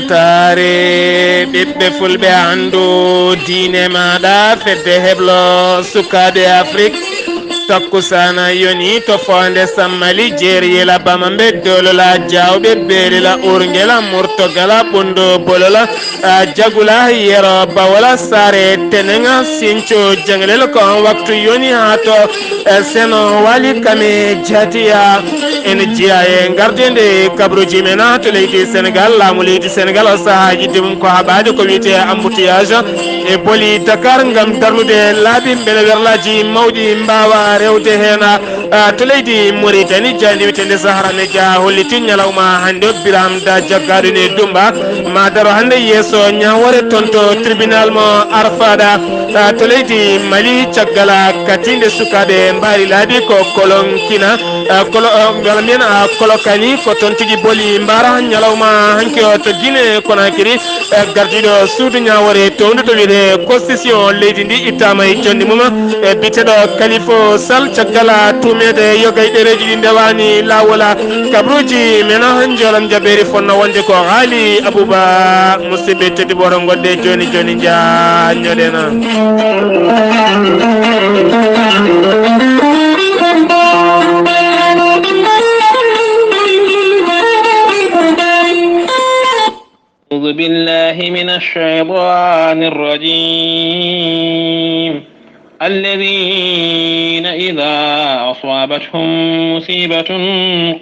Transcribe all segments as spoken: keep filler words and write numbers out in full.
Taare ɓiɓɓe fulɓe anndu diine maaɗa fedde heblo sukaaɓe Afrik. Takkusaana yoni to foonde Sammali jeeri yela bama mbe dolola jawɓe beelila urngela murtogala ɓundo bolola, a, jagula yero bawola saare tenenga sinco jangalel ko on waktu yoni haa to, e, seno wali kame jatiya. En jiya e ngardende kabruji men to leydi Senegal, laamu leydi Senegal o sahaaji de mum ko haɓaade ko wiyetee embouteillage e boli Dakar ngam darnude laabi mbele werlaaji mawɗi mbaawa rewde heen, a, to leydi Mauritanie. Jayndi wiyetende Sahara Media holliti ñalawma hannde o Birame Da jaggaaɗo ne Dumba ma daro hannde yeeso ñaawoore toon to tribunal mo Arfada, a, to leydi Mali. Caggal a, katiinde sukaaɓe mbaari laabi ko kolonkina, a, kolo, a, wala mbiyen, a, kolokani ko toon tigi boli mbaara ñalawma hanki o to Guinée Conakry. E, gardiiɗo suudu ñaawoore towndu to wiyetee constitution leydi ndi ittaama e jonde mum. E, biyeteeɗo Kalifo Sall caggal a tuumeede yoga e ɗereeji ɗi ndewaani laawol a, kabruuji men a, njoolam jabeeri fotnoo wonde ko Haali Abuba. Musidɓe tedduɓe, woto ngonde jooni jooni njaññoɗen. أعوذ بالله من الشيطان الرجيم. الذين إذا أصابتهم مصيبة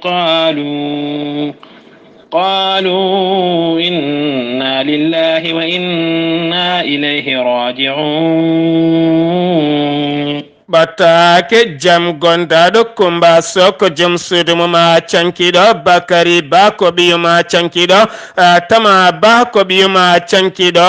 قالوا قالوا إنا لله وإنا إليه راجعون. Ɓattaake jam gondaaɗo Kumba Sow ko joom suudu mum a cankiiɗo, Bakari Ba ko ɓiyum a cankiiɗo, a, Tama Ba ko ɓiyum a cankiiɗo,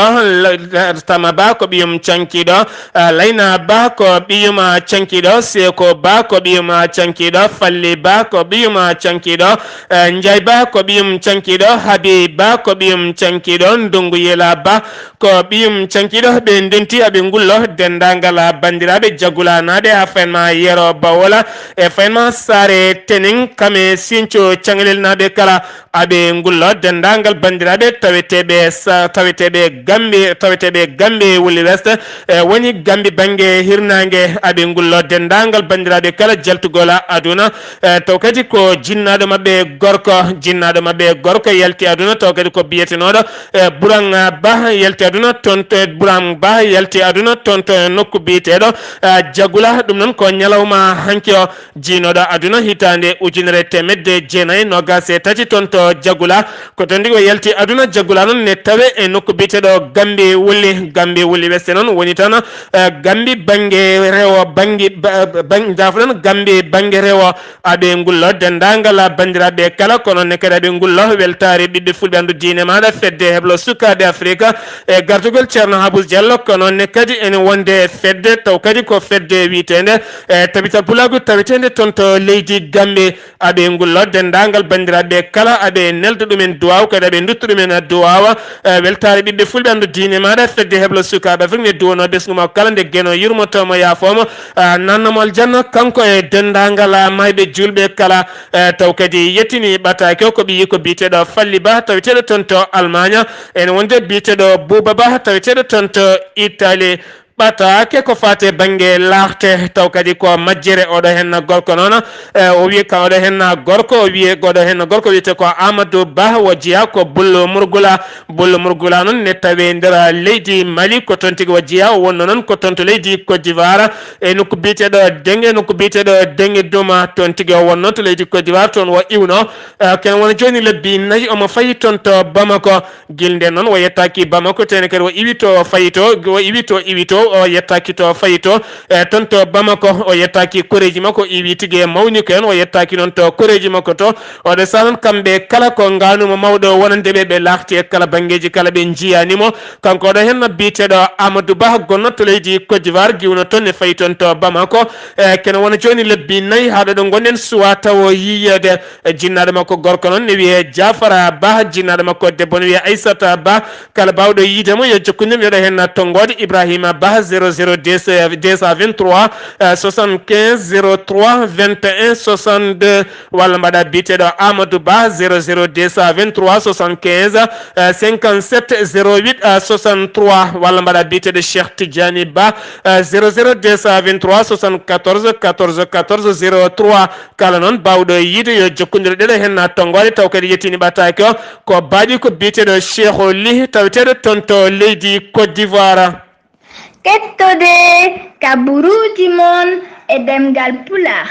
La-, Tama Ba ko ɓiyum cankiiɗo, a, Layna Ba ko ɓiyum a cankiiɗo, Seeko Ba ko ɓiyum a cankiiɗo, Falli Ba ko ɓiyum a cankiiɗo, a, Njaay Ba ko ɓiyum cankiiɗo, Habi Ba ko ɓiyum cankiiɗo, Ndungu Yela Ba ko ɓiyum cankiiɗo. Ɓe ndenti aɓe ngullo denndaangal a banndiraaɓe Jagulaanaaɓe a fayin ma Yero Bawola e fayin ma Saare Tening kame Sinco Caŋlelnaaɓe kala. Aɓe ngullo denndaangal banndiraaɓe taweteeɓe sa-, taweteeɓe Gambi, taweteeɓe Gambi Wuli West, e woni Gambi bannge hirnaange. Aɓe ngullo denndaangal banndiraaɓe kala jaltugol aduna, e taw kadi ko jinnaaɗo maɓɓe gorko, jinnaaɗo maɓɓe gorko yalti aduna, taw kadi ko biyetenooɗo, e Buran Ba yalti aduna toon to, Buran Ba yalti aduna toon to nokku biyeteeɗo, e Jagula. Ɗum noon ko ñalawma hanki o. Jiinooɗo aduna hitaande ujunere teemedde jeenayi noogaas e tati toon to Jagula. Ko toon tigi o yalti aduna. Jagula noon ne tawe e nokku biyeteeɗo Gambi Wulli. Gambi Wulli Weste noon woni tan, eh, Gambi bannge rewo, bannge, ba-, ba-, bannge, jaafoɗon, Gambi bannge rewo. Aɓe ngullo denndaangal banndiraaɓe kala, kono ne kadi aɓe ngullo weltaare ɓiɓɓe fulɓe anndu diine maaɗa, fedde heblo sukaaɓe Afrika e gartugol Ceerno Habus Diallo. Kono ne kadi ene wonde fedde, taw kadi ko fedde wiyeteende e Tabital Pulaagu taweteende toon to leydi Gambi. Aɓe ngullo denndaangal banndiraaɓe kala, aɓe nelda ɗumen duwaaw, kadi aɓe ndutta ɗumen duwaawa. Eh, weltaare ɓiɓɓe fulɓe anndu diine maaɗa, fedde heblo sukaaɓe Afrik ne duwanoo ɓesngu makko kala, nde Geno yurmotoo mo, yaafoo mo, ah, nanna mo aljanna, kanko e denndaangal, ah, maayɓe juulɓe kala. Eh, taw kadi yettini ɓataake o ko ɓiyi ko biyeteeɗo Falli Ba, taweteeɗo toon to Almaaña, ene wonde biyeteeɗo Buuba Ba, taweteeɗo toon to Itaali. Ɓataake ko faati e bannge laaxte, taw kadi ko majjere. Oɗo henna gorko noon, eh, o wiye ka oɗo henna gorko, o wiye oɗo henna gorko wiyete ko Amadou Ba, o jeyaa ko Bullo Murgula. Bullo Murgula noon ne tawe nder leydi Mali, ko toon tigi o jeyaa. O wonno noon ko toon to leydi Côte d'Ivoire, e nokku biyeteeɗo Denge, nokku biyeteeɗo Denge Duma, toon tigi o wonno to leydi Côte d'Ivoire, toon o iwno. Eh, kene wona jooni lebbi nayi omo fayi toon to Bamako. Gilnde noon o yettaaki Bamako, tene kadi o iwi to fayi to, o iwi to, iwi to, o yettaaki to fayi to. E, toon to Bamako, o yettaaki koreeji makko, iwi tigi e mawni ko heen, o yettaaki noon to koreeji makko to. Oɗo saha noon kamɓe kala ko nganumo mawɗo wonande ɓe, ɓe laakti e kala banngeeji kala, ɓe njiyaani mo. Kanko oɗo heen biyeteeɗo Amadou Ba, gonno to leydi Côte d'Ivoire, giwno toon ne fayi toon to Bamako. E, kene wona jooni lebbi nayi haa ɗo ɗo ngonɗen, suwa tawo yiyeede. E, jinnaaɗo makko gorko noon ne wiyee Jafara Ba, jinnaaɗo makko debbo ne wiyee Aissata Ba. Kala baawɗo yiide mo yo jokkondir, mbiɗo heen tonngoode Ibrahima Ba, zéro zéro deux cent vingt-trois, euh, soixante-quinze zéro trois vingt et un soixante-deux, walla mbaɗa biteɗo Amadou Ba, zéro zéro deux cent vingt-trois soixante-quinze, euh, cinquante-sept zéro huit, euh, soixante-trois, walla mbaɗa biteɗo Cheikh Tidiane Ba, euh, zéro zéro deux cent vingt-trois soixante-quatorze quatorze quatorze zéro trois. Kala noon baawɗo yiide yo jokkondir ɗeɗo hen na tonngoore, taw kadi yettini ɓataake o, ko baaɗi ko biteɗo Cheikh Ly, taweteɗo toon to leydi Côte d'Ivoire. Kettode kaburuuji mon e ɗemngal Pulaar,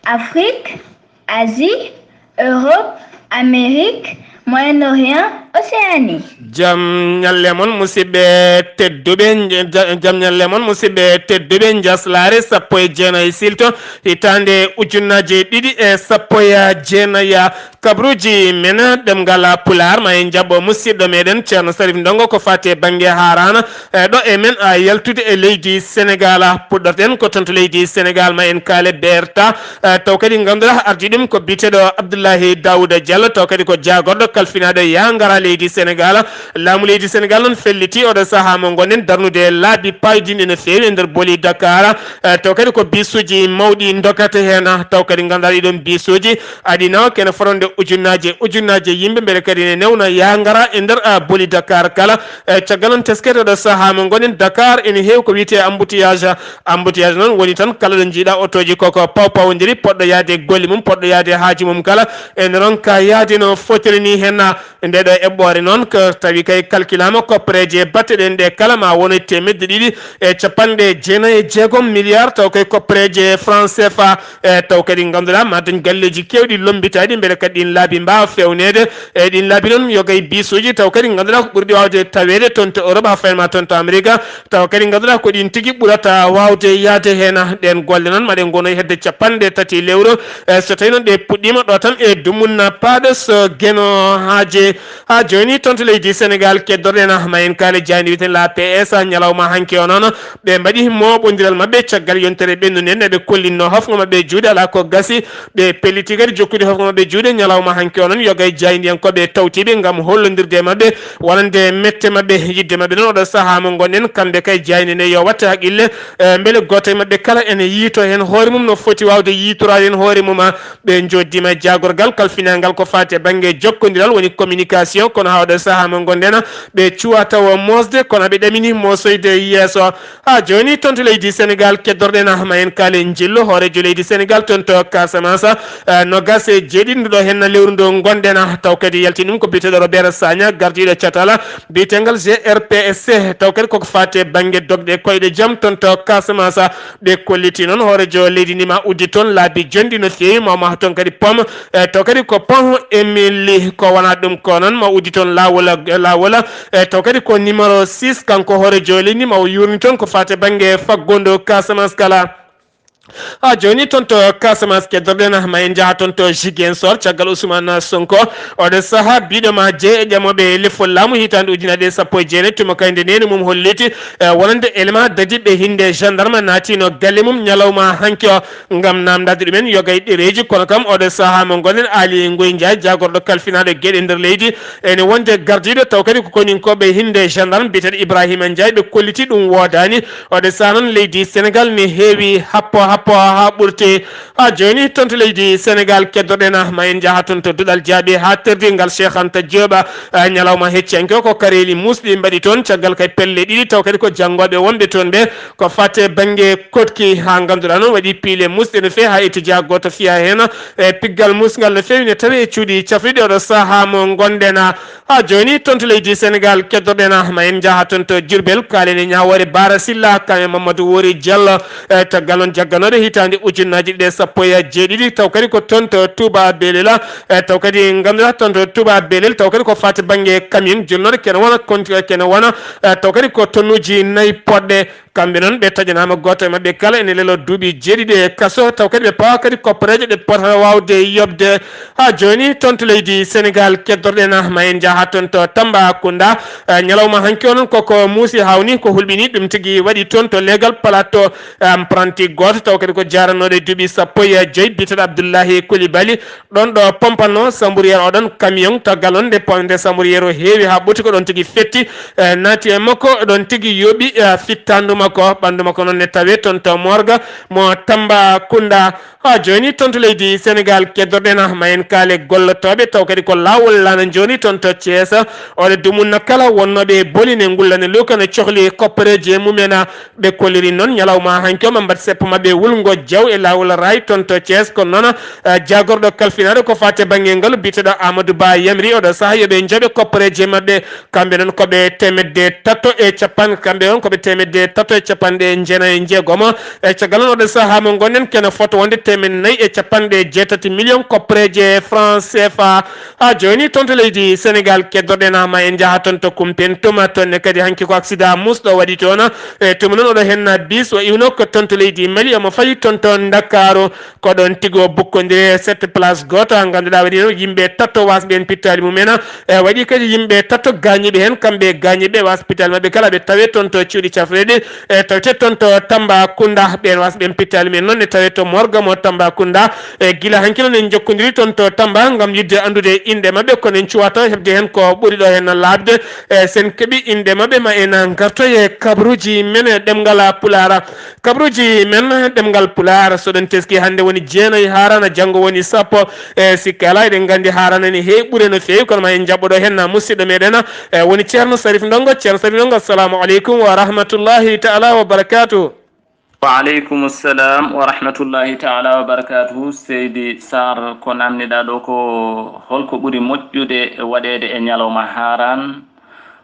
Afrik, Asie, Europe, Amérique, Moyen-Orient, Océanie. Jam ñalle mon, musidɓe tedduɓe, nja-, jam ñalle mon, musidɓe tedduɓe, njaslaare sappo e jeenayi silto, hitaande ujunnaaje ɗiɗi e sappo e jeenayi. Kabruuji men ɗemngal Pulaar, ma en njaɓɓo musidɗo meɗen Ceerno Sarif Ndongo ko faati e bannge haarana, e ɗo e men a yaltude e leydi Senegal. Puɗɗorten ko toon to leydi Senegal, ma en kaale Berta, e taw kadi ngannduɗaa ardi ɗum ko biteɗo Abdoulaye Daouda Diallo, taw kadi ko jaagorɗo kalfinaɗo yaa ngara leydi Senegal. Laamu leydi Senegal noon felliti oɗo sahaa mo ngonɗen darnude laabi paydinɗi no feewi e nder boli Dakar. Eh, taw kadi ko bisuuji mawɗi ndogata heen, taw kadi ngannduɗaa ɗiɗon bisuuji aɗi nawa kene fotande ujunnaaje, ujunnaaje yimɓe, mbele kadi ne newna yaa ngara e nder, ah, boli Dakar kala. Eh, caggal noon teskete oɗo sahaa mo ngonɗen Dakar ene heewi ko wiyetee embouteillage. Embouteillage noon woni tan kala ɗo njiiɗa otooji koko paw pawdiri, poɗɗo yahde golle mum, poɗɗo yahde haaju mum kala ene ronka yahde no fotiri ni heen. Nde ɗo eɓɓoore noon ko tawi kay kalkilaama koppereeje batte ɗen ɗe kala ma won e teemedde ɗiɗi e capanɗe jeenayi e jeegom milliard, taw kay koppereeje franc C F A, e taw kadi ngannduɗaa ma dañ galleeji keewɗi lombitaaɗi, mbele kadi ɗin laabi mbaawa fewneede. E ɗin laabi noon yo gay bisuuji, taw kadi ngannduɗaa ko ɓurɗi waawde taweede toon to Europe, haa fayma toon to Amerika, taw kadi ngannduɗaa ko ɗin tigi ɓurata waawde yahde heen. Ɗeen golle noon maɗe ngono e hedde capanɗe tati lewru, e so tawi noon ɗe puɗɗiima ɗo tan e Dumunna Paɗo so Geno haaje Haa jooni, toon to leydi Senegal, keddorɗen ma en kaale jaaynde wiyeten la P S, ñalawma hanki o noon, ɓe mbaɗi mooɓondiral maɓɓe caggal yontere ɓennude nde ɓe kollinno hofngo maɓɓe juuɗe, alaa ko gasi, ɓe pelliti kadi jokkude hofngo maɓɓe juuɗe ñalawma hanki o noon, yoga e jaayndiyankooɓe tawtiiɓe ngam hollondirde e maɓɓe, wonande mette maɓɓe, yiɗde maɓɓe noon oɗo sahaa mo ngonɗen, kamɓe kay jaaynde nde yo watte haqqille, eh, mbele gooto e maɓɓe kala ene yiito heen hoore mum no foti waawde yiitoraade heen hoore mum, ɓe njooɗdiima e jaagorgal kalfinaangal ko faati e bannge jokkondiral, woni communication, kono haa oɗo sahaa mo ngonɗen, ɓe cuwa tawa moosde, kono ɓe ɗamini moosoyde yeeso. Haa jooni, toon to leydi Senegal, keddorɗen ma en kaale njillu hooreejo leydi Senegal toon to Casamance, eh, noogaas e jeeɗiɗi ndu ɗo heen lewru ndu ngonɗen, taw kadi yalti ɗum ko biyeteeɗo Robert Sagna, gardiiɗo catal biyeteegal G R P S C, taw kadi koko faati e bannge dogde koyɗe jam toon to Casamance. Ɓe kolliti noon hooreejo leydi ndi ma uddi toon laabi jonɗi no feewi, ma maha toon kadi pom, e taw kadi ko pom Emili, ko wona ɗum ko noon ma uddi toon laawol, laawol, e taw kadi ko numéro six, kanko hooreejo leydi ndi ma o yuurni toon ko faati bannge faggondo Casamance kala. Haa jooni toon to Casamance keddorɗen ma en njaha toon to Ziguinchor caggal Ousmane Sonko. Oɗo sahaa biɗo ma jeye e ƴamooɓe lefol laamu hitaande ujunaaje ɗiɗi e sappo e jeenayi, tuma kay nde neene mum holliti, eh, wonande élément dadiɓe hinde gendarme naatino galle mum ñalawma hanki o ngam namdade ɗumen yoga e ɗereeji. Kono kam oɗo sahaa mo ngonɗen, Ali Ngoy Ndiaye, jaagorɗo kalfinaaɗo geɗe nder leydi, ene wonde gardiiɗo taw kadi ko koninkooɓe hinde gendarme biyeteeɗo Ibrahima Ndiaye, ɓe kolliti ɗum woodaani. Oɗo sahaa noon leydi Senegal ne heewi happo happo haa ɓurti. Haa jooni, toon to leydi Senegal, keddorɗen ma en njaha toon to duɗal jaaɓi haa terdi ngal Cheikh Anta Diop. Ah, ñalawma hecciyanke o, ko kareeli muusɗi mbaɗi toon, caggal kay pelle ɗiɗi, taw kadi ko janngooɓe wonɓe toon ɓe, ko faate bannge koɗki, haa ngannduɗaa noon waɗi piile muusɗe no feewi, haa étudiant gooto fiyaa heen. E piggal muusngal no feewi ne tawee e cuuɗi cafriɗi oɗo sahaa mo ngonɗen. Haa jooni, toon to leydi Senegal, keddorɗen ma en njaha toon to Diourbel, kaalen e ñaawoore Bara Sylla, kam e Mamadou Wori Diallo, e caggal noon jagganooɗo hitaande ujunnaaji ɗiɗi e sappo e jeeɗiɗi, taw kadi ko toon to Touba Belel, e taw kadi ngannduɗaa toon to Touba Belel, taw kadi ko faati bannge camion jonnooɗo kene wona, kon-, kene wona, e taw kadi ko tonnuuji nayi poɗɗe. Kamɓe noon, ɓe taƴanaama gooto e maɓɓe kala ene leloo duuɓi jeeɗiɗi e kaso, taw kadi ɓe pawa kadi koppareeje ɗe potata waawde yoɓde. Haa jooni, toon to leydi Senegal, keddorɗen ma en njaha toon to Tambacounda. Eh, ñalawma hanki o noon koko muusi hawni, ko hulɓini ɗum tigi waɗi toon to leegal Plateau. Eh, apprenti gooto, taw kadi ko jaaranooɗo e duuɓi sappo e joyi, biyeteeɗo Abdullahi Coulibaly, ɗon ɗo pompatnoo samburiyee oɗon camion, tagal on nde pom-, nde samburiyee o heewi haa ɓurti, ko ɗon tigi fetti, eh, naati e makko, ɗon tigi yooɓi, eh, fittaandu makko, ɓanndu makko noon ne tawee toon to morgue mo Tambacounda. Haa jooni toon to leydi Senegaal, keddorɗen ma en kaale gollotooɓe, taw kadi ko laawol laana jooni toon to Thiès. Oɗo dumunna kala wonnooɓe e boli ne ngulla ne luuka ne cohli koppareeji e mumen. Ɓe kolliri noon ñalawma hanki o maa mbaɗ seppo maɓɓe wulngo jaw e laawol raay toon to Thiès. Kono noon, eh, jaagorɗo kalfinaaɗo ko faati e bannge ngalu biyeteeɗo Amadou Ba yamiri oɗo sahaa yo ɓe njoɓe koppareeji maɓɓe. Kamɓe noon ko ɓe teemedde tato e capan-, kamɓe on ko ɓe teemedde tato e capanɗe jeenayi e jeegom. E caggal noon oɗo sahaa mo ngonɗen kene foto wonde teemedde nayi e capanɗe jeetati million koppareeji franc C F A. Haa jooni toon to leydi Senegaal, keddorɗen ma en njaha toon to Kumpentum. Toon ne kadi hanki ko accident musɗo waɗi toon. E tuma noon oɗo henna bis o iwno ko toon to leydi Mali, omo fayi toon to Ndakaaru. Ko ɗoon tigi o bukkondiri e sept place gooto, haa ngannduɗaa waɗi noon yimɓe tato wasɓe heen pittaali mumen. E waɗi kadi yimɓe tato gaañiiɓe heen, kamɓe gaañiiɓe wasɓe pittaali maɓɓe kala ɓe tawee toon to cuuɗi cafreeɗi. E tawte toon to Tambacounda, ɓeen wasɓe heen pittaali men noon ne tawee to morgue mo Tambacounda. E gila hanki noon en njokkondiri toon to Tamba ngam yiɗde anndude inɗe maɓɓe, kono en cuwaa taw heɓde heen ko ɓuri ɗo heen laaɓde. E sen keɓi inɗe maɓɓe ma en ngartoy e kabaruuji men e ɗemngal Pulaar. Kabaruuji men ɗemngal Pulaar, so ɗon teski hannde woni jeenayi haarana, janngo woni sappo. E sikke alaa, eɗen nganndi haarana ene heewi ɓure no feewi, kono ma en njaɓɓoɗo heen na musidɗo meɗen, e woni Ceerno Sarif Ndongo. Ceerno Sarif Ndongo, assalamu aleykum wa rahmatullahi taala wa barakatuh. Wa aleykum salam wa rahmatullahi taala wa barakatuh. Seydi Sarr, ko namniɗaa ɗo ko holko ɓuri moƴƴude waɗeede e ñalawma haaran,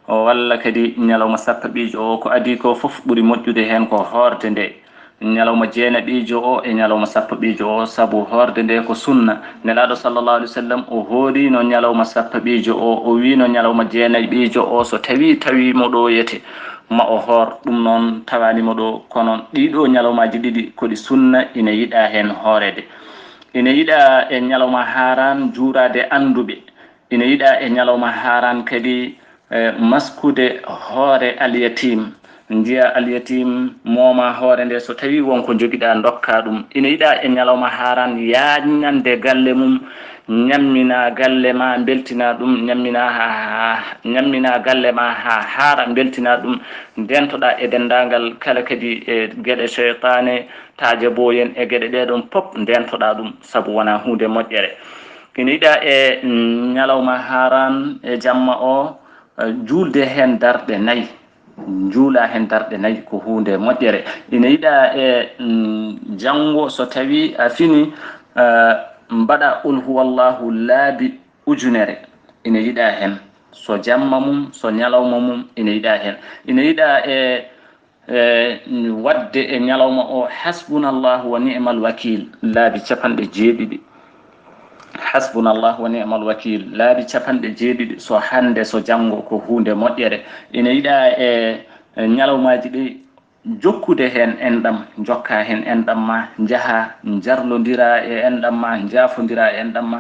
walla kadi ñalawma sappaɓiijo o? Ko adii ko fof ɓuri moƴƴude heen ko hoorde nde. Ñalawma jeenaɓiijo o e ñalawma sappaɓiijo o, sabu hoorde nde ko sunna. Nelaaɗo sallallahu alaihi wasallam o hooriino ñalawma sappaɓiijo o, o wiino ñalawma jeenaɓiijo o, so tawii tawiimo ɗo yete, ma o hoor. Ɗum noon tawaanimo ɗo, kono ɗiɗo ñalawmaaji ɗiɗi ko ɗi sunna, ina yiɗaa heen hooreede. Ina yiɗaa e ñalawma haaran juuraade annduɓe. Ina yiɗaa e ñalawma haaran kadi, eh, maskude hoore alyatim. Njiya alyatim, mooma hoore nde, so tawii won ko njogiɗaa, ndokkaa ɗum. Ina yiɗaa e ñalawma haaran yaañnande galle mum, ñamminaa galle ma, mbeltinaa ɗum, ñamminaa ha, ha, ñamminaa galle ma haa haara, mbeltinaa ɗum, ndeentoɗaa e denndaangal kala kadi e geɗe seytaane, taajabooyen e geɗe ɗee ɗoon pop, ndeentoɗaa ɗum, sabu wonaa huunde moƴƴere. Ina yiɗaa e, mm, ñalawma haaran e jamma o, eh, juulde heen darɗe nayi. Njuula heen darɗe nayi ko huunde moƴƴere. Ina yiɗaa e, mm, janngo so tawii a fini, eh, mbaɗa Qul huwallahu laabi ujunere. Ina yiɗaa heen. So jamma mum, so ñalawma mum, ina yiɗaa heen. Ina yiɗaa e e, waɗde e ñalawma o, hasbunallahu wa ni'mal wakil, laabi capanɗe jeeɗiɗi. Hasbunallahu wa ni'mal wakil, laabi capanɗe jeeɗiɗi, so hannde, so janngo, ko huunde moƴƴere. Ina yiɗaa e, e ñalawmaaji ɗi jokkude heen enɗam, njokkaa heen enɗam ma, njahaa, njarlondiraa e enɗam ma, njaafondiraa e enɗam ma.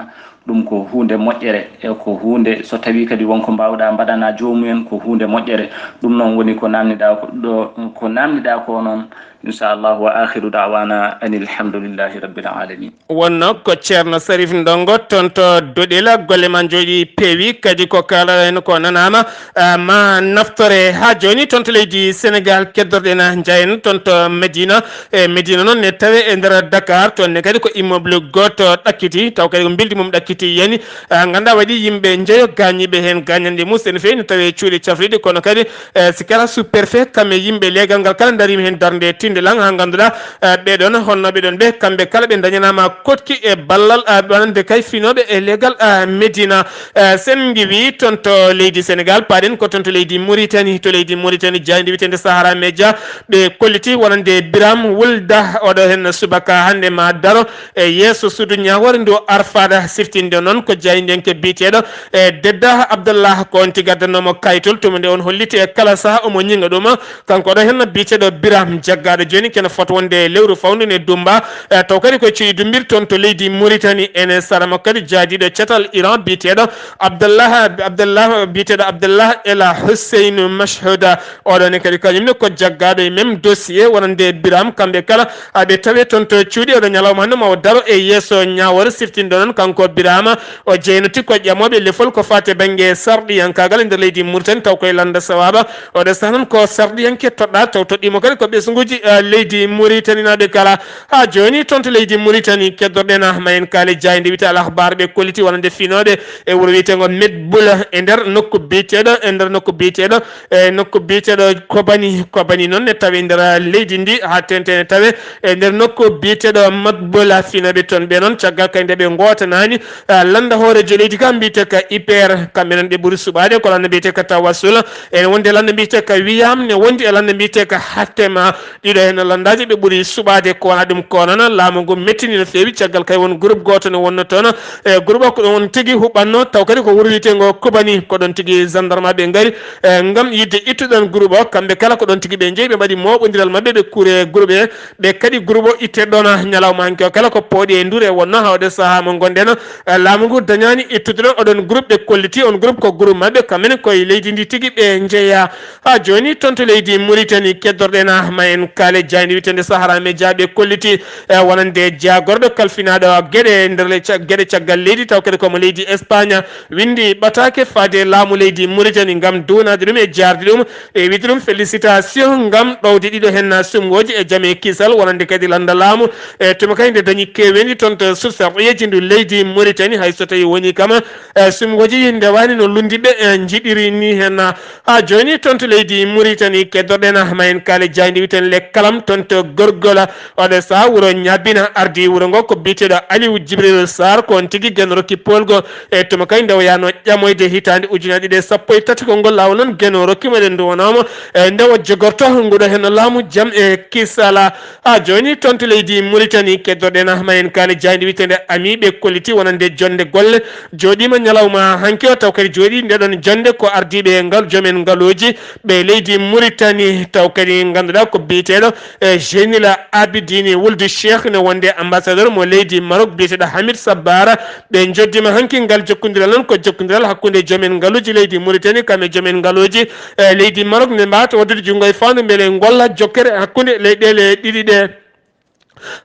Ɗum ko huunde moƴƴere, e ko huunde, so tawii kadi won ko mbaawɗaa mbaɗanaa joomum en, ko huunde moƴƴere. Ɗum noon woni ko naamniɗaa ko ɗo, ko naamniɗaa ko noon, inchallah. Wa akhiru da'wana anil hamdulillahi rabbil alamin. Wonno ko Ceerno Sarif Ndongo toon to Doɗel, golle ma njooɗi peewi, kadi ko kaalaɗaa heen ko nanaama, ah, ma naftore. Haa jooni toon to leydi Senegaal, keddorɗen njahen toon to Medina. E Medina noon ne tawe e nder Dakar, toon ne kadi ko immeuble gooto ɗakkiti, taw kadi ko mbildi mum ɗakkiti yani. Ah, ngannduɗaa waɗi yimɓe njeyo gaañiiɓe heen, gaañanɗe mum ene feewi ne tawe e cuuɗi cafriɗi, kono kadi, eh, si kala sous-préfet kam e yimɓe leegal ngal kala ndariima heen darnde tinnde lan, haa ngannduɗaa, eh, ɓee ɗoon honnooɓe ɗoon ɓe, kamɓe kala ɓe ndañanaama koɗki e ballal, ah, wonande kay finooɓe e leegal, ah, Medina. Eh, sen ngiwi toon to leydi Senegaal, paaɗen ko toon to leydi Mauritanie. To leydi Mauritanie, jaaynde wiyeteende Sahara Media, ɓe kolliti wonande Biram Wulda, oɗo heen subaka hannde ma daro e yeeso suudu ñaawoore ndu Arfada, siftinde noon ko jaayndenke biyeteeɗo, eh, Dedda Abdallah, ko on tigi addannoomo kayitol, tuma nde on holliti e kala saha omo ñiŋa ɗum. Kanko oɗo heen biyeteeɗo Biram, jaggaaɗo jooni kene fota wonde e lewru fawndu ne Dumba, eh, taw kadi ko cuuɗi Dumbir toon to leydi Mauritanie. Ene sara makko kadi jaadiiɗo catal Iran biyeteeɗo Abdallah, Abdallah, biyeteeɗo Abdallah El Hussein Mashhouda. Oɗo ne kadi kañum ne ko jaggaaɗo e même dossier wonande Biram. Kamɓe kala, ah, ɓe tawe toon to cuuɗi. Oɗo ñalawma hannde ma o daro e yeeso ñaawoore, siftindo noon kanko Biram. ama o jeynoti ko ƴamooɓe lefol ko faati e bannge sarɗiyankaagal e nder leydi Mauritanie, taw koye lannda sawaaba. Oɗo sahaa noon ko sarɗiyanke toɗɗaa, taw toɗɗiimo kadi ko ɓesnguuji, eh, leydi Mauritanie naaɓe kala. Haa jooni toon to leydi Mauritanie, keddorɗen ma en kaali jaaynde wiyetee Al Akhbar, ɓe kolliti wonande finooɓe e wuro wiyeteengo Metboul e nder nokku biyeteeɗo, e nder nokku biyeteeɗo, e nokku biyeteeɗo Kobani. Kobani noon ne tawe nder leydi ndi, haa teeŋti ne tawe e nder nokku biyeteeɗo Metboul. Finooɓe toon ɓe noon, caggal kadi nde ɓe ngootanaani, ah, lannda hooreejo leydi ka mbiyetee ka Hyper, kamɓe noon ɓe ɓuri suɓaade ko lannda mbiyetee ka Tawassoul, ene wondi e lannda mbiyetee ka Wiyam, ne wondi e lannda mbiyetee ka Hatema. Ɗiɗo heen lanndaaji ɓe ɓuri suɓaade, ko wonaa ɗum ko noon laamu ngu mettini no feewi, caggal kay won groupe gooto ne wonno toon. E groupe o ko ɗum won tigi huɓɓatno, taw kadi ko wuro wiyeteengo Kobani, ko ɗoon tigi gendarmeɓe ngari, e, ngam yiɗde ittude ɗoon groupe o. Kamɓe kala ko ɗoon tigi ɓe njehi, ɓe mbaɗi mooɓondiral maɓɓe, ɓe kuuri e groupe he, ɓe kaɗi groupe o itte ɗoon. Ñalawma hanki o kala ko pooɗi e nduure wonno, haa oɗo sahaa mo ngonɗen, e, laamu ngu dañaani ittude ɗoon oɗon groupe. Ɓe kolliti on groupe ko groupe maɓɓe, kamɓe ne koye leydi ndi tigi ɓe njeyaa. Haa jooni toon to leydi Mauritanie, keddorɗen ma en kaali jaaynde wiyetee nde Sahara Media, ɓe kolliti, e, wonande jaagorɗo kalfinaaɗo geɗe nder le-, ca-, geɗe caggal leydi, taw kadi ko mo leydi Espagne, winndi ɓataake faade e laamu leydi Mauritanie ngam duwanaade ɗum e jaarde ɗum e wiyde ɗum félicitation ngam ɗowde ɗiɗo heen sumngooji e jam e kisal, wonande kadi lannda laamu. E tuma kay nde dañi keeweendi toon to Source, ɓe yejjindu leydi Mauritanie, hay so tawii woni kam, e, sumngooji ndewaani no lunndiiɓe, e, njiɗiri ni heen. Haa jooni toon to leydi Mauritanie, keddorɗen ma en kaali jaaynde wiyetee nde Le Kalam toon to Gorgol. Oɗo sahaa wuro Ñaabina, ardii wuro ngo ko biyeteeɗo Aliou Djibril Sarr, ko on tigi Geno rokki poolgo. E tuma kay nde o yahnoo ƴamoyde hitaande ujunaaji ɗiɗi e sappo e tati, ko ngol laawol noon Geno rokki mo, eɗen nduwanoo mo, e, nde o jogortoo nguɗo heen laamu jam e kisal. Haa jooni toon to leydi Mauritanie, keddorɗen ma en kaali jaaynde wiyetee nde Ami, ɓe kolliti wonande jonnde golle jooɗiima ñalawma hanki o, taw kadi jooɗii nde ɗoon jonnde ko ardiiɓe ngal, joomen ngaluuji ɓe leydi Mauritanie, taw kadi ngannduɗaa ko biyeteeɗo, e, Jeynil Abidine Wuldu Cheikh ne wonde ambassadeur mo leydi Maroc biyeteeɗo Hamid Sabbara. Ɓe njoddiima hanki ngal jokkondiral noon ko jokkondiral hakkunde joomen ngaluuji leydi Mauritanie, kam e joomen ngaluuji, e, leydi Maroc nde mbaawata waddude junngo e faandu mbele ngolla jokkere hakkunde leyɗeele ɗiɗi ɗe.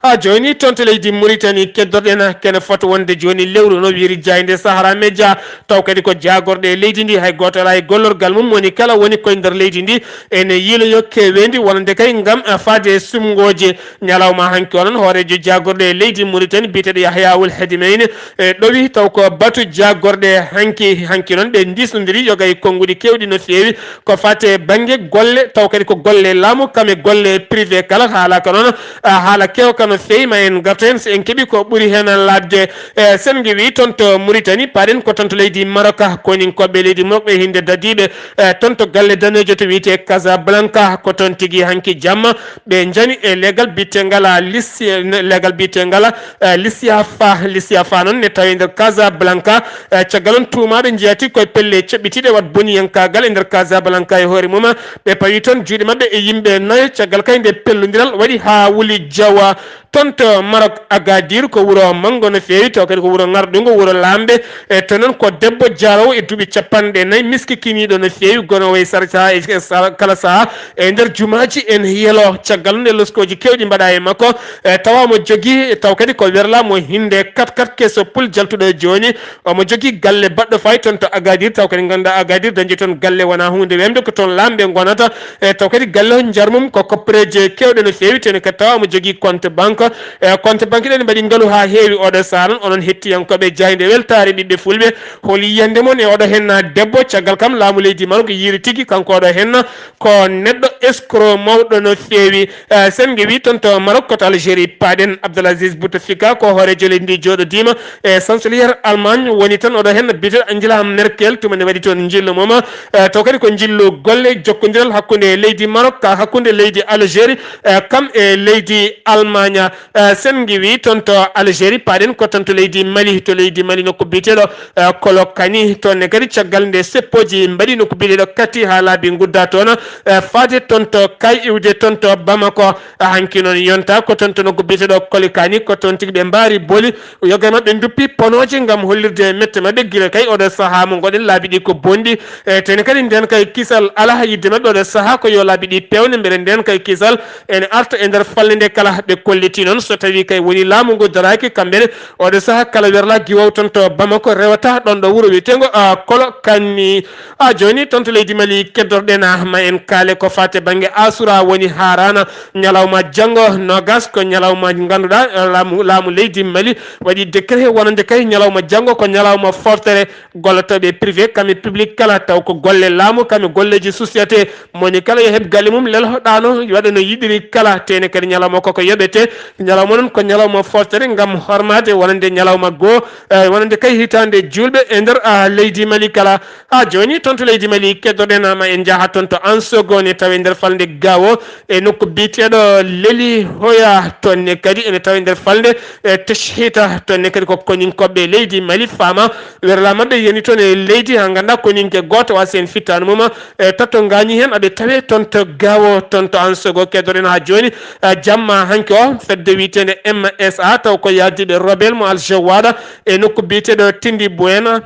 Haa jooni toon to leydi Mauritanie, keddorɗen ma kene fota wonde jooni lewru no wiyiri jaaynde Sahara Media, taw kadi ko jaagorɗe e leydi ndi, hay gooto alaa e gollorgal mum, woni kala woni koye nder leydi ndi ene yiiloyoo keeweendi wonande kay ngam, a, faade e sumngooji. Ñalawma hanki o noon hooreejo jaagorɗe e leydi Mauritanie biyeteeɗo Yahya Ould Hadjimaine, e, ɗowi taw ko batu jaagorɗe hanki, hanki noon ɓe ndiisnondiri yoga e konnguɗi keewɗi no feewi. Ko faati e bannge golle, taw kadi ko golle laamu, kam e golle privé kala, haala ka noon, a, haala keewka no feewi, ma en ngartu heen, so en keɓii ko ɓuri heen laaɓde. E, sen ngiwii toon to Mauritanie, paaɗen ko toon to leydi Maroc, koninkooɓe leydi Maroc ɓe hinde dadiiɓe, e, toon to galle daneejo to wiyetee Casablanca, ko toon tigi hanki jamma ɓe njani e leegal biyeteengal, a, lissi-, leegal biyeteengal, e, Lisiafa. Lisiafa noon ne tawi nder Casablanca. E, caggal on tuumaaɓe njeyatii koye pelle coɓɓitiiɗe wat boniyankaagal e nder Casablanca e hoore mum. Ɓe pawi toon juuɗe maɓɓe e yimɓe nayo. Caggal kay nde pellondiral waɗi haa wuli jawa toon to Maroc, Agadir ko wuro manngo no feewi, taw kadi ko wuro ŋarɗungo, wuro laamɓe. E, to noon ko debbo jaroowo e duuɓi capanɗe nayi, miskikiniiɗo no feewi, gonoowo e sar-, sahaa e, e sar-, kala sahaa e nder jumaaji en yelo. Caggal nde loskooji keewɗi mbaɗaa e makko, e, tawa mo jogii, e, taw kadi ko werlaa mo hinde kat kat keso pul jaltuɗo e jooni. Omo jogii galle baɗɗo faayi toon to Agadir, taw kadi ngannduɗaa Agadir dañde toon galle wonaa huunde wemde, ko toon laamɓe ngonata. E, taw kadi galle o njar mum ko koppereeje keewɗe no feewi, tene kadi tawa omo jogii compte banque. E, compte banque ɗen mbaɗi ngalu haa heewi oɗo sahaa noon. Onon hettiyankooɓe jaaynde weltaare ɓiɓɓe fulɓe, hol yiyannde mon e oɗo heen debbo? Caggal kam laamu leydi Maroc yiiri tigi kanko oɗo heen ko neɗɗo escroc mawɗo no feewi. Eh, sen ngiwii toon to Maroc, ko to Algérie paaɗen. Abdelaziz Bouteflika ko hooreejo leydi ndi jooɗodiima e chancelier Allemagne woni tan oɗo heen biyeteeɗo Angela Merkel, tuma nde waɗi toon njillu mum. Eh, taw kadi ko njillu golle jokkondiral hakkunde leydi Maroc, ka hakkunde leydi Algérie, eh, kam e leydi Allemagne. Eh, sen ngiwii toon to Algérie paaɗen ko toon to leydi Mali. To leydi Mali nokku biyeteeɗo, eh, Kolokani, toon ne kadi caggal nde seppooji mbaɗi nokku biyeteeɗo Kati haa laabi ngudda toon, eh, faade toon to kay iwde toon to Bamako. Hanki noon yonta ko toon to nokku biyeteeɗo Kolikani, ko toon tigi ɓe mbaari boli. Yoga e maɓɓe nduppi ponooje ngam hollirde mette maɓɓe gila kay oɗo sahaa mo ngoɗen laabi ɗi ko bonɗi. E tene kadi nden kay kisal alaa yidde maɓɓe oɗo sahaa ko yo laabi ɗi peewne mbele nden kay kisal ene arta e nder falnde nde kala ɓe kolliti. Noon so tawii kay woni laamu ngu daraaki, kamɓe ne oɗo saha kala werla giwow toon to Bamako rewata ɗoon ɗo wuro wiyeteengo, a, Kolo Kanni. A, jooni toon to leydi Mali keddorɗen, a, ma en kaale ko faati bannge Asura woni haaraana ñalawma janngo noogas ko ñalawma ngannduɗaa, a, laamu, laamu leydi Mali waɗi décret wonande kay ñalawma janngo ko ñalawma fooftere gollotooɓe privé kame public kala taw ko golle laamu kame golleeji société moni kala yo heɓ galle mum lelho ɗaano waɗa no yiɗiri kala tene kadi ñalawma koko yoɓete. Ñalawma noon ko ñalawma fooftere ngam hormaade wonande ñalawma goo, eh, wonande kay hitaande juulɓe e nder, ah, leydi Mali kala. Haa jooni toon to leydi Mali keddoɗen ma en njaha toon to Ansogo ne tawe nder falnde Gaawo e nokku biyeteeɗo Leli Hoya toon ne kadi ene tawe nder falnde, eh, Teshita toon ne kadi ko koninkoɓe leydi Mali faama werla maɓɓe yani toon e leydi haa ngannda koninke gooto wasi heen fittaandu mum, e tato ngaañi heen aɓe tawe toon to Gaawo toon to Ansogo keddoɗen haa jooni, eh, jamma hanki o fedde wiyeteende M S A taw ko yahdiiɓe rebelle mo Alger waɗa e nokku biyeteeɗo Tindi Buena.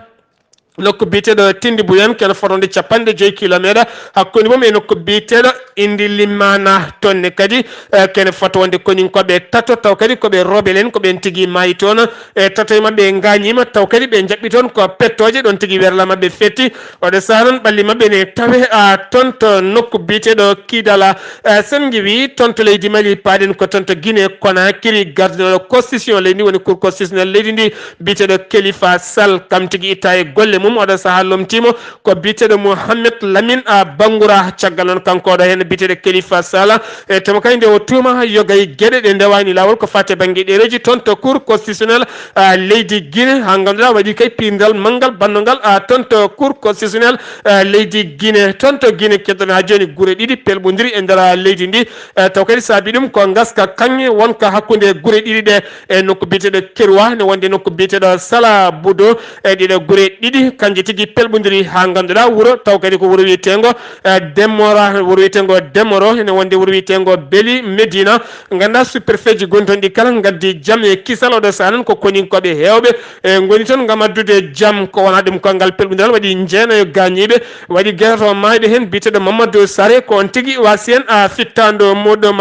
Nokku biyeteeɗo Tindi Buyan kene fotande capanɗe joyi kilomeeɗa hakkunde mum e nokku biyeteeɗo Indi Limmana toon ne kadi, eh, kene fota wonde koninkoɓe tato taw kadi koɓe rebelle en ko ɓen tigi maayi toon. E tato e maɓɓe ngaañiima taw kadi ɓe njaɓɓi toon ko pettooje ɗoon tigi werla maɓɓe fetti. Oɗo saha noon ɓalli maɓɓe ne tawe, a, toon to nokku biyeteeɗo Kidala. Eh, sen ngiwi toon to leydi Mali paaɗen ko toon to Guinée Conakry gardinooɗo constitution leydi ndi woni cour constitutionnel leydi ndi biyeteeɗo Khalifa Sall kam tigi itta e golle mum oɗo saha lomtiimo ko biyeteeɗo Mohamed Lamine, a, Bangoura caggal noon kanko oɗo heen biyeteeɗo Khalifa Sall e temo kay nde o tuuma yogay geɗe ɗe ndewaani laawol ko faati e bannge ɗereeji toon to cour constitutionnel, a, leydi Guinée haa ngannduɗaa waɗi kay piirndal manngal bannungal, a, toon to cour constitutionnel, a, leydi Guinée toon to Guinée keddoɗen haa jooni gure ɗiɗi pelɓondiri e nder, a, leydi ndi. Eh, taw kadi saabi ɗum ko ngaska kaŋŋe wonka hakkunde gure ɗiɗi ɗe e nokku biyeteeɗo Keroua ne wonde nokku biyeteeɗo Sala Budo e ɗiɗo gure ɗiɗi kanje tigi pelɓondiri haa ngannduɗaa wuro taw kadi ko wuro wiyeteengo, eh, Demora wuro wiyeteengo Demoro ene wonde wuro wiyeteengo Beli Medina ngannduɗaa sous-préfet ji gontonɗi kala ngaddi jam e kisal oɗo saha noon ko koninkoɓe heewɓe e ngoni toon ngam addude jam ko wona ɗum ko ngal pelɓondiral waɗi jeenayo gaañiiɓe waɗi geto maayɓe heen biyeteeɗo Mamadou Sare ko on tigi wasi heen a fittaando muɗum.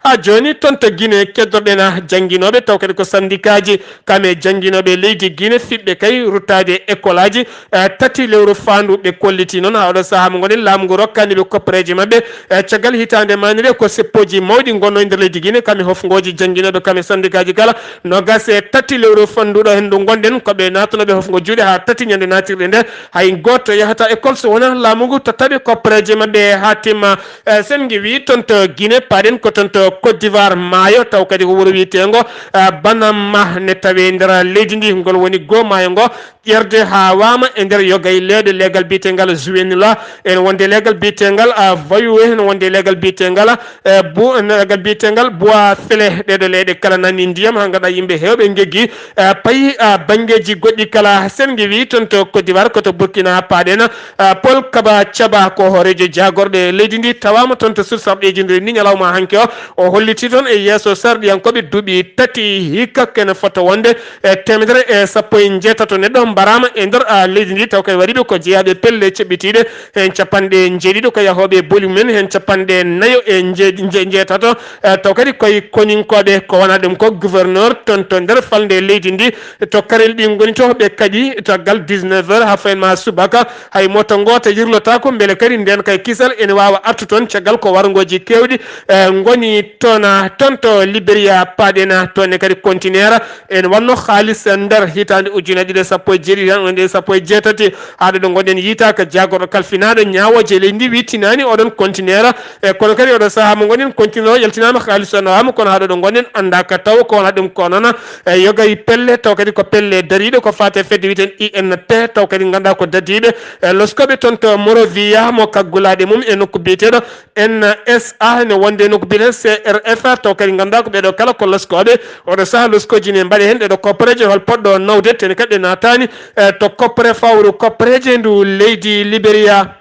Haa jooni toon to Guinée keddorɗen a jannginooɓe taw kadi ko sandikaaji kam e jannginooɓe leydi Guinée fiɓɓe kay ruttaade e ekolaaji, eh, tati lewru faandu ɓe kolliti noon haa oɗo sahaa mo ngonen laamu ngu rokkaani ɓe koppareeji maɓɓe, eh, caggal hitaande maanire ko seppooji mawɗi ngonno e nder leydi Guinée kam e hofngooji jannginooɓe kam e sandikaaji kala noogaas e tati lewru fannduɗo heen ndu ngonɗen ko ɓe naatanooɓe hofngo juuɗe haa tati ñande naatirɗe nde hay gooto yahata école so wonaa laamu ngu tottaɓe koppareeje maɓɓe haa timma. Eh, sen ngiwi toon to Guinée paaɗen ko toon to Côte d'Ivoire maayo taw kadi ko wuro wiyeteengo, eh, Banama ne tawe nder leydi ndi ngol woni goo maayo ngo ƴerde haa waama e nder yogay leeɗe leegal biyetengal Juvenila ene wonde leegal biyetengal, ah, Voyou ene wonde leegal biyetengal, eh, bu leegal biyetengal Bois Fele ɗeɗo leeɗe kala nani ndiyam haa ngaɗa yimɓe heewɓe ngeggi, eh, payi, ah, banngeeji goɗɗi kala sen ngiwi toon to Côte d'Ivoire ko to Burkina paaɗen. Ah, Paul Kaba Caba ko hooreejo jaagorɗe leydi ndi tawaama toon to sur sarɗeeji ndi ni ñalawma hanki o o holliti toon e yeeso sarɗiyankooɓe duuɓi tati hikka kene fota wonde e teemedere e sappo e njeetato neɗɗo mbaraama e nder, ah, leydi ndi taw kadi wariɓe ko jeyaaɓe pelle ceɓɓitiiɗe heen capanɗe njeeɗiɗo ko yahooɓe boli mumen heen capanɗe nayo e njeeɗi- nje- njeetato, eh, taw kadi koye koninkooɓe ko wona ɗum ko gouverneur toon to nder falnde leydi ndi to karel ɗi ngoni to ɓe kadi caggal dix-neuf heures haa fayin ma subaka hay moto ngoota yirlotaako mbele kadi ndeen kay kisal ene waawa artu toon caggal ko warngooji keewɗi, eh, ngoni toon, ah, toon to Liberia paaɗen toon ne kadi conteneur ene wonno haalis nder hitaande ujunnaji ɗiɗi e sappo e jeeɗiɗi tan wonde sappo e jeetati haa ɗo ɗo ngonɗen yiytaaka jaagorɗo kalfinaaɗo ñaawooje leydi ndi wittinaani oɗon conteneur. E kono kadi oɗo sahaa mo ngonɗen conteneur o yaltinaama haalis o nawaama kono haa ɗo ɗo ngonɗen anndaaka taw ko wona ɗum ko noon, e yogay pelle taw kadi ko pelle dariiɗe ko faati e fedde wiyeten I N P taw kadi ngannduɗaa ko dadiiɓe, e loskooɓe toon to Morovia mo kaggulaaɗe mum e nokku biyeteeɗo N S A ne wonde nokku biyeteeɗo C R F taw kadi ngannduɗaa ko ɓeeɗo kala ko loskooɓe oɗo sahaa loskooji ne mbaɗe heen ɗeɗo koppareeje hol poɗɗo nawde tene kadi ɗe naataani, e to koppere fawru koppareeje ndu leydi Liberia.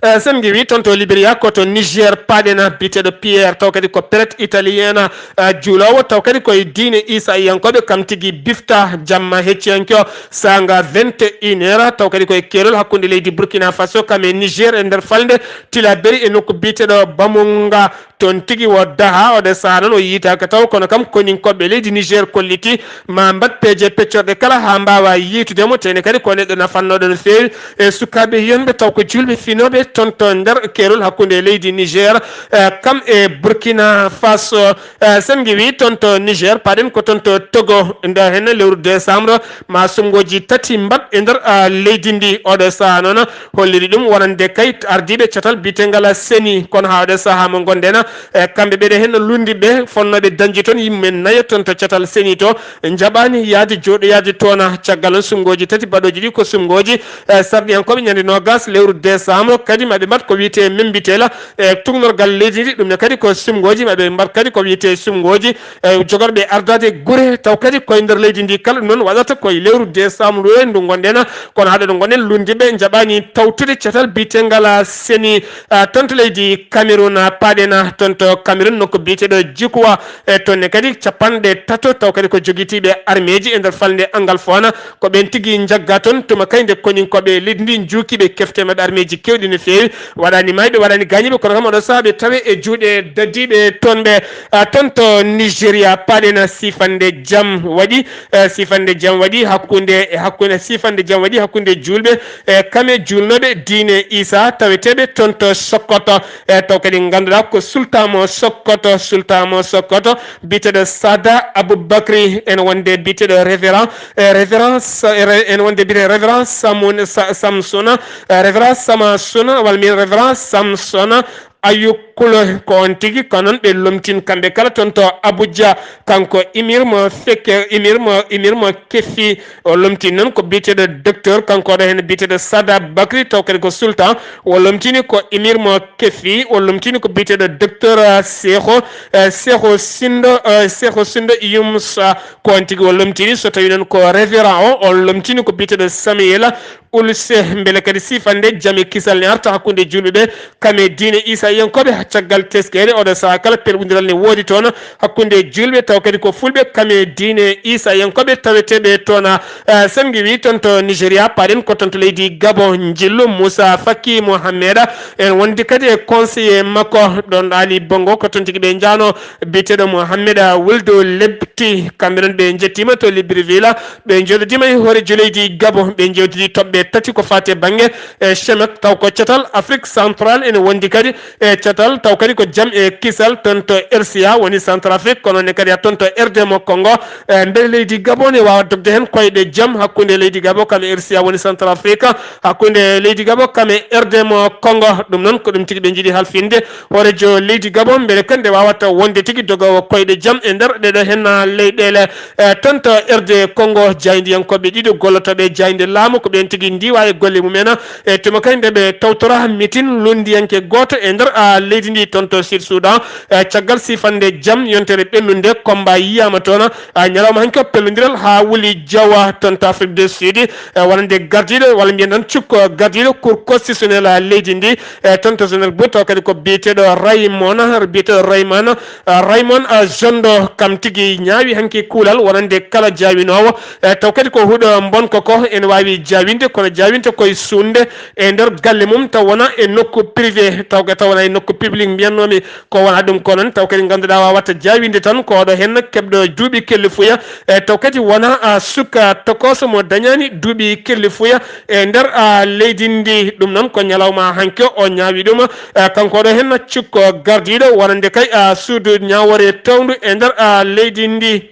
Eh, sen ngiwi toon to Liberia ko to Niger paaɗen biyeteeɗo Pierre taw kadi ko prêtre italien, eh, juuloowo taw kadi koye diine Isa iyankooɓe kam tigi bifta jamma hecciyanke o saanga vingt et une heures taw kadi koye keerol hakkunde leydi Burkina Faso kam e Niger e nder falnde Tilaberi e nokku biyeteeɗo Bamunga Toon tigi o dahaa, oɗo sahaa noon o yiytaaka taw, kono kam koninkooɓe leydi Niger kolliti ma mbaɗ peeje peccorɗe kala haa mbaawa yiytude mo, tee ne kadi ko neɗɗo nafannooɗo no feewi e sukaaɓe yiyannde taw ko juulɓe finooɓe toon to nder keerol hakkunde leydi Niger, eh, kam e Burkina Faso. Eh, sen ngiwii toon to Niger, paaɗen ko toon to Togo, nda heen lewru décembre, ma sumngooji tati mbaɗ e nder, ah, leydi ndi. Oɗo sahaa noon holliri ɗum wonande kay ardiiɓe catal biyetengal seni, kono haa oɗo sahaa mo ngonɗen, eh, kamɓe ɓeɗe heen lunndiɓe fonnooɓe dañde toon yimɓe nayo toon to catal seni to, njaɓaani yahde jooɗoyaade toon. Caggal noon sumngooji tati baɗooji ɗi ko sumngooji, eh, sarɗiyankooɓe ñande noogas lewru décembre, kadi maɓe mbaɗ ko wiyetee membitel, e tuugnorgal leydi ndi, ɗum ne kadi ko sumngooji maɓe mbaɗ kadi ko wiyetee sumngooji, e jogorɓe ardaade gure, taw kadi koye nder leydi ndi kala ɗum noon waɗata koye lewru décembre ndu ngonɗen, kono haa ɗo ngonɗen lunndiɓe njaɓaani tawtude catal biyetengal seni, ah, toon to leydi Cameroun, ah, paaɗen, ah, toon to Cameroun nokku biyeteeɗo Jikuwa, e toon ne kadi capanɗe tato taw kadi ko jogitiiɓe armeeji e nder falnde Angalfoona, ko ɓeen tigi njagga toon tuma kay nde koninkooɓe leydi ndi njuukiiɓe kefte maɓɓe armeeji keewɗi no feewi, waɗaani maayɓe, waɗaani gaañiiɓe, kono kam oɗo sahaa ɓe tawe e juuɗe dadiiɓe toon ɓe, ah, toon to Nigeria, paaɗen siifannde jam waɗi, eh, siifannde jam waɗi hakkunde, e hakkunde, siifannde jam waɗi hakkunde juulɓe, e kame juulnooɓe diine Isa taweteeɓe toon to Sokoto, e taw kadi ngannduɗaa ko sultan mo Sokoto, sultan mo Sokoto, biyeteeɗo Sada Aboubacry, ene wonde biyeteeɗo révérend, eh, révérend Sa-, eh, re-, ene wonde biyeteeɗo révérend Samun-, Sa-, Samsuna, eh, révérend Samasuna, walla mbiyen révérend Samsona Ayukulo, ko on tigi, ko noon ɓe lomtin kamɓe kala toon to Abuja. Kanko imir mo fekke, imir mo, imir mo kefi, o lomtini noon ko biyeteeɗo docteur, kanko ɗo heen biyeteeɗo Sada Bakri, taw kadi ko sultan, o lomtini ko imir mo kefi, o lomtini ko biyeteeɗo docteur, eh, Seexo, eh, Seexo Sindo, eh, Seexo Sindo Yumsa, ko on tigi o lomtini. So tawi noon ko révérend o, o lomtini ko biyeteeɗo Samuel Ulse. Mbele kadi siifannde jam e kisal ne arta hakkunde juulɓe ɓe kame diine Iisayankooɓe. Caggal teskeede oɗo sahaa kala pelɓundiral ne woodi toon hakkunde juulɓe, taw kadi ko fulɓe kame diine Iisayankooɓe taweteeɓe toon. Eh, sen ngiwii toon to Nigeria, paaɗen ko toon to leydi Gabon, njillu Moussa Faki Mohamed, en wondi kadi e conseiller makko, ɗon Ali Bongo, ko toon tigi ɓe njaano, biyeteeɗo Mohamed Wuldu Lebti. Kamɓe noon ɓe njettiima to Libreville, ɓe njooɗodiima e hooreejo leydi Gabon, ɓe njewtidi toɓɓe tati ko faati e bannge, e, Chemek, taw ko catal Afrique Centrale, ene wondi kadi e catal, taw kadi ko jam e kisal toon to R C A, woni Centrafrique, kono ne kadi haa toon to R D mo Congo. E, mbele leydi Gabon ne waawa dogde heen koyɗe jam hakkunde leydi Gabon kam e R C A, woni Centrafrique, hakkunde leydi Gabon kam e R D mo Congo. Ɗum noon ko ɗum tigi ɓe njiɗi halfinde hooreejo leydi Gabon, mbele kadi nde waawata wonde tigi dogoowo koyɗe jam e nder ɗeɗo heen leyɗeele. E, toon to R D Congo, jaayndiyankooɓe ɗiɗo gollotooɓe jaaynde laamu, ko ɓeen tigi ndiwa e golle mumen. E, tuma kadi nde ɓe tawtora mitin lunndiyanke gooto e nder, a, leydi ndi toon to Sud Soudan. E, caggal siifannde jam, yontere ɓennunde, combat yiyaama toon. A, ñalawma hanki o pellondiral haa wuli jawa toon to Afrique du Sud. E, wonande gardiiɗo, walla mbiyen tan cukko gardiiɗo Cour constitutionnelle leydi ndi. E, toon to Johannesburg, taw kadi ko biyeteeɗo Raymond, biyeteeɗo Raymond, a, Raymond, a, Jondo, kam tigi ñaawi hanki kuulal wonande kala jaawinoowo. E, taw kadi ko huɗo mbonko ko ene waawi jaawinde, kono jaawinte koye suunde e nder galle mum, taw wona e nokku privé, taw, taw wona e nokku public mbiyannoomi. Ko wona ɗum ko noon, taw kadi ngannduɗaa waawata jaawinde tan ko oɗo heen keɓɗo duuɓi kellifuya, e taw kadi wona, a, suka tokooso mo dañaani duuɓi kellifuya e nder, a, leydi ndi. Ɗum noon ko ñalawma hanki o ñaawi ɗum, a, kanko oɗo heen cukko gardiiɗo wonande kay, a, suudu ñaawoore towndu e nder, a, leydi ndi.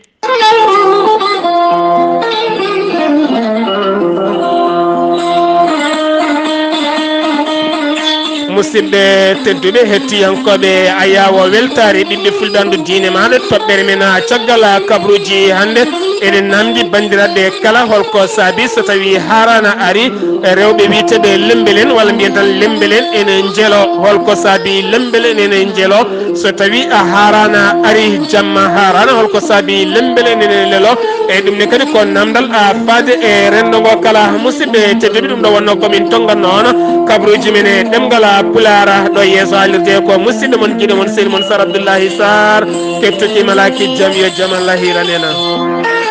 Musidɓe tedduɓe, hettiyankooɓe Ayaawo Weltaare, ɓiɓɓe Fulɓe, anndu diine maaɗa, toɓɓere men, a, caggal, a, kabruuji hannde. Eɗen namndi banndiraaɓe kala, holko saabi so tawi haaraana ari, e rewɓe wiyeteeɓe Lembel en, walla mbiyen tan Lembel en ene njelo? Holko saabi Lembel en ene njelo? So tawi a haaraana ari jamma haaraana, holko saabi Lembel en ene lelo? E ɗum ne kadi ko namdal, a, faade e renndo ngo kala. Musidɓe tedduɓe, ɗum ɗo wonno ko min tonnganno on kabruuji men e ɗemngal Pulaar. Ɗo yeeso haalirde ko musidɗo mon, giɗo mon, sehil mon Sar Abdullahi Sarr. Kettuki malaaki jam, yo jam Allah hiran en.